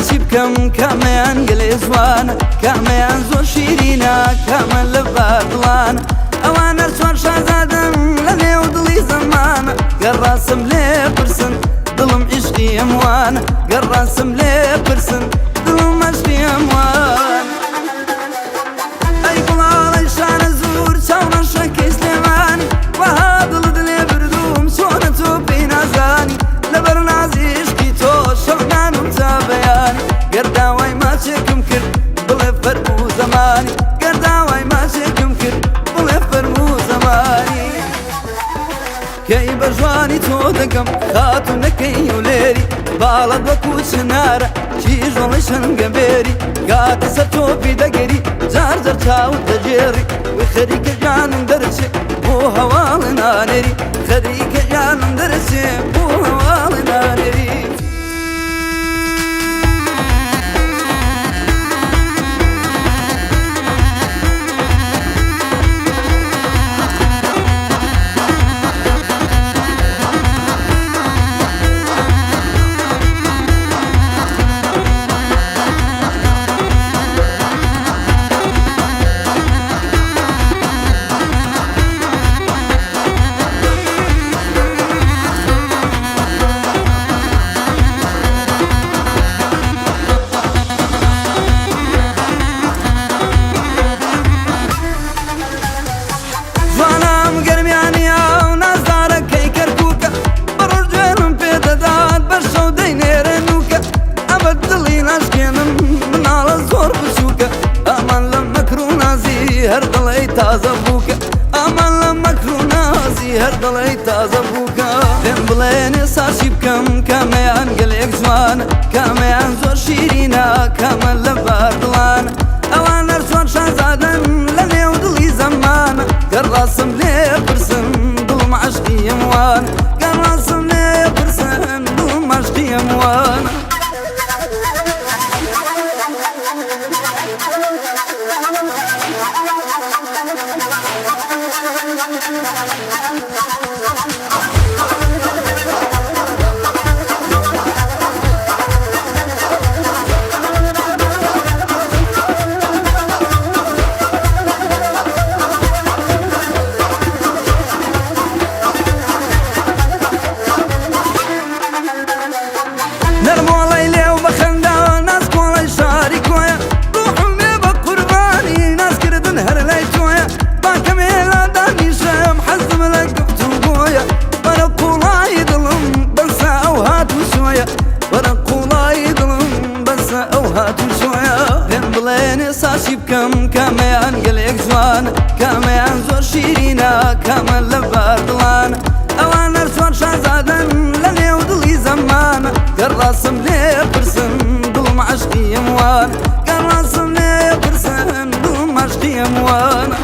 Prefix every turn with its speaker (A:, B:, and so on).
A: ساچی بکەم کامەیان گەلێ جوانە، کامەیان زۆر شیرینە، کامە لە باردڵانە. ئەوانە چوار شازادەن لە نێو دڵی زەمانە، گەر ڕاستم لێ پرسن دڵم عیشقی ئەموانە، گەر ڕاستم لێ پرسن دڵم عەشقی ئەموانە. ئەی گوڵاڵەی شارەزوور چاوڕەشەکەی سلێمانی، وەها دڵت لێ بردووم چۆنە تۆ پێی نازانی. لەبەر نازی عیشقی تۆ شەو نانم تا بەیانی، گەر داوای ماچێکم کرد بڵێ فەرموو زەمانی، گەر داوای ماچێکم کرد بڵێ فەرموو زەمانی. کەی بە ژوانی تۆ دەگەم خاتوونەکەی و لێری، باڵت وەکو چنارە کیژۆڵی شەنگە بێری، کاتە سەر تۆپی دەگەری جار جار چاوت دەگێڕی، وی خەریکە گیانم دەرچێ بۆ هەواڵ نانێری، خەریکە گیانم دەرچێ بۆ هەواڵ نانێری. جوانام گەرمیانیە و نازدارەکەی کەرکووکە، بەڕۆژ دوێنم پێدەدات بە شەو دەینێرە نوکە. ئەمە دڵی ناشکێنم مناڵە زۆر بچووکە، ئامان لە مەکر و نازی هەر دڵی تازە بووکە، ئامان لە مەکر و نازی هەر دڵی تازە بووکە. پێم بڵێنێ ساچی بکەم کامەیان گەلێک جوانە، کامەیان زۆر شیرینە، کامە لە باردڵانە. ئەوانە چوار شازادەن لە نێو دڵی زەمانە، گەر ڕاستم لێ پرسن دڵم عەشقی ئەموانە، گەر ڕاستم لێ پرسن دڵم عەشقی ئەموانە. نەرمۆڵەی لێو بەخەندە ناسکۆڵەی شاری کۆیە، ڕوحم لێ بە قوربانی ناسکردن هەر لای تۆیە. باکەمێ لا دانیشم حەزم لە گفتوگۆیە، بەرە قوڵایی دڵم بەسە ئەو هات و چۆیە، بەرە قوڵایی دڵم بەسە ئەو هات و چۆیە. پێم بڵێنێ ساچی بکەم کامەیان گەلێک جوانە، کامەیان زۆر شیرینە، کامە لە باردڵانە. ئەوانە چوار شازادەن لە نێو دڵی زەمانە، گەر ڕاستم لێ پرسن دڵم عەشقی ئەموانە، گەر ڕاستم لێ پرسن دڵم عەشقی ئەموانە.